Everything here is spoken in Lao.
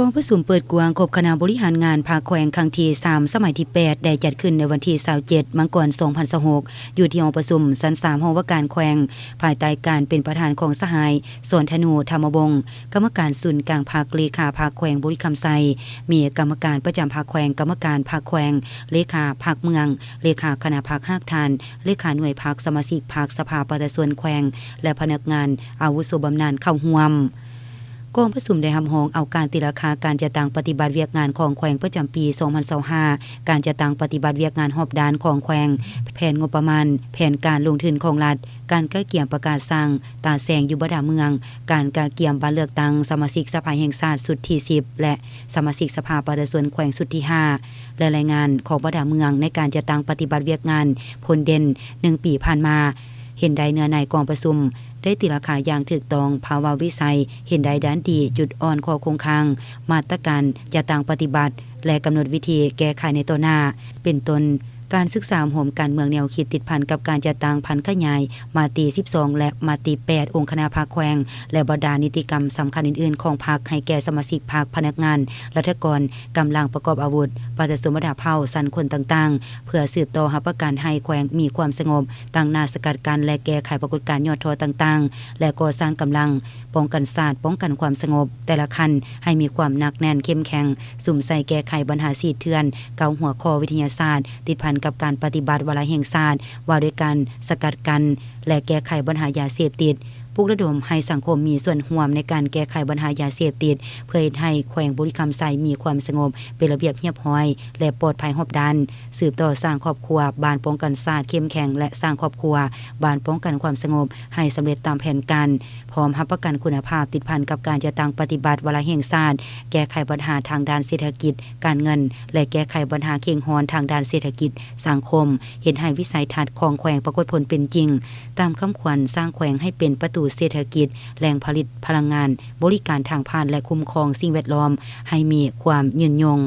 ກອງປະຊຸມເປີດກວ້າງຄົບຄະນະບໍລິຫານງານພາກແຂວງຄັ້ງທີສາມ ສະໄໝທີແປດ ໄດ້ຈັດຂຶ້ນໃນວັນທີຊາວເຈັດ ມັງກອນ ສອງພັນຊາວຫົກ ຢູ່ທີ່ຫ້ອງປະຊຸມຊັ້ນສາມ ຫໍວ່າການແຂວງ ພາຍໃຕ້ການເປັນປະທານຂອງສະຫາຍ ສອນທະນູ ທຳມະວົງ ກຳມະການສູນກາງພັກ, ເລຂາພັກແຂວງບໍລິຄຳໄຊ, ມີກຳມະການປະຈຳພັກແຂວງ, ກຳມະການພັກແຂວງ, ເລຂາພັກເມືອງ, ເລຂາຄະນະພັກຮາກຖານ, ເລຂາໜ່ວຍພັກ, ສະມາຊິກພັກສະພາປະຊາຊົນແຂວງ ແລະ ພະນັກງານອາວຸໂສບຳນານເຂົ້າຮ່ວມ. ກອງປະຊຸມໄດ້ຮັບຮອງເອົາການຕີລາຄາການຈັດຕັ້ງປະຕິບັດວຽກງານຂອງແຂວງປະຈຳປີສອງພັນຊາວຫ້າ, ການຈັດຕັ້ງປະຕິບັດວຽກງານຮອບດ້ານຂອງແຂວງ, ແຜນງົບປະມານ, ແຜນການລົງທຶນຂອງລັດ, ການກະກຽມປະກາດສ້າງຕາແສງຢູ່ບັນດາເມືອງ, ການກະກຽມບັດເລືອກຕັ້ງສະມາຊິກສະພາແຫ່ງຊາດຊຸດທີສິບ ແລະ ສະມາຊິກສະພາປະຊາຊົນແຂວງຊຸດທີຫ້າ ແລະ ລາຍງານຂອງບັນດາເມືອງໃນການຈັດຕັ້ງປະຕິບັດວຽກງານພົ້ນເດັ່ນໜຶ່ງປີຜ່ານມາ. ເຫັນໄດ້ເນື້ອໃນກອງປະຊຸມໄດ້ຕີລາຄາຢ່າງຖືກຕ້ອງ ພາວະວິໄສ, ເຫັນໄດ້ດ້ານດີ, ຈຸດອ່ອນ, ຂໍ້ຄົງຄ້າງ, ມາດຕະການຈັດຕັ້ງປະຕິບັດ ແລະ ກຳນົດວິທີແກ້ໄຂໃນຕໍ່ໜ້າ ເປັນຕົ້ນ ການສຶກສາຮ່ວມກັນເມືອງແນວຄິດຕິດພັນກັບການຈັດຕັ້ງຜັນຂະຫຍາຍມາຕິສິບສອງ ແລະ ມາຕິແປດ ອົງຄະນະພັກແຂວງ ແລະ ບັນດານິຕິກຳສຳຄັນອື່ນໆຂອງພັກ ໃຫ້ແກ່ສະມາຊິກພັກ, ພະນັກງານ, ລັດຖະກອນ, ກຳລັງປະກອບອາວຸດ, ປະຊາຊົນບັນດາເຜົ່າ, ຊັ້ນຄົນຕ່າງໆ ເພື່ອສືບຕໍ່ຮັບປະກັນໃຫ້ແຂວງມີຄວາມສະຫງົບ, ຕັ້ງໜ້າສະກັດກັ້ນ ແລະ ແກ້ໄຂປາກົດການຫຍໍ້ທໍ້ຕ່າງໆ ແລະ ກໍ່ສ້າງກຳລັງປ້ອງກັນຊາດ, ປ້ອງກັນຄວາມສະຫງົບແຕ່ລະຂັ້ນໃຫ້ມີຄວາມໜັກແໜ້ນເຂັ້ມແຂງ, ສຸມໃສ່ແກ້ໄຂບັນຫາສີດເຖື່ອນ ເກົ້າຫົວຂໍ້ວິທະຍາສາດ ຕິດພັນກັບການປະຕິບັດວາລະແຫ່ງຊາດ ວ່າດ້ວຍການສະກັດກັ້ນ ແລະ ແກ້ໄຂບັນຫາຢາເສບຕິດ, ປຸກລະດົມໃຫ້ສັງຄົມມີສ່ວນຮ່ວມໃນການແກ້ໄຂບັນຫາຢາເສບຕິດ ເພື່ອເຮັດໃຫ້ແຂວງບໍລິຄຳໄຊມີຄວາມສະຫງົບ, ເປັນລະບຽບຮຽບຮ້ອຍ ແລະ ປອດໄພຮອບດ້ານ, ສືບຕໍ່ສ້າງຄອບຄົວບ້ານປ້ອງກັນຊາດເຂັ້ມແຂງ ແລະ ສ້າງຄອບຄົວບ້ານປ້ອງກັນຄວາມສະຫງົບໃຫ້ສຳເລັດຕາມແຜນການ, ພ້ອມຮັບປະກັນຄຸນນະພາບຕິດພັນກັບການຈັດຕັ້ງປະຕິບັດວາລະແຫ່ງຊາດ, ແກ້ໄຂບັນຫາທາງດ້ານເສດຖະກິດ, ການເງິນ ແລະ ແກ້ໄຂບັນຫາເຄັ່ງຮ້ອນທາງດ້ານເສດຖະກິດ, ສັງຄົມ, ເຮັດໃຫ້ວິໄສທັດຂອງແຂວງປາກົດຜົນເປັນຈິງ, ຕາມຄຳຂວັນ ສ້າງແຂວງໃຫ້ເປັນປະຕູເສດຖະກິດ, ແຫຼ່ງຜະລິດພະລັງງານ, ບໍລິການທາງຜ່ານ ແລະ ຄຸ້ມຄອງສິ່ງແວດລ້ອມໃຫ້ມີຄວາມຍືນຍົງ.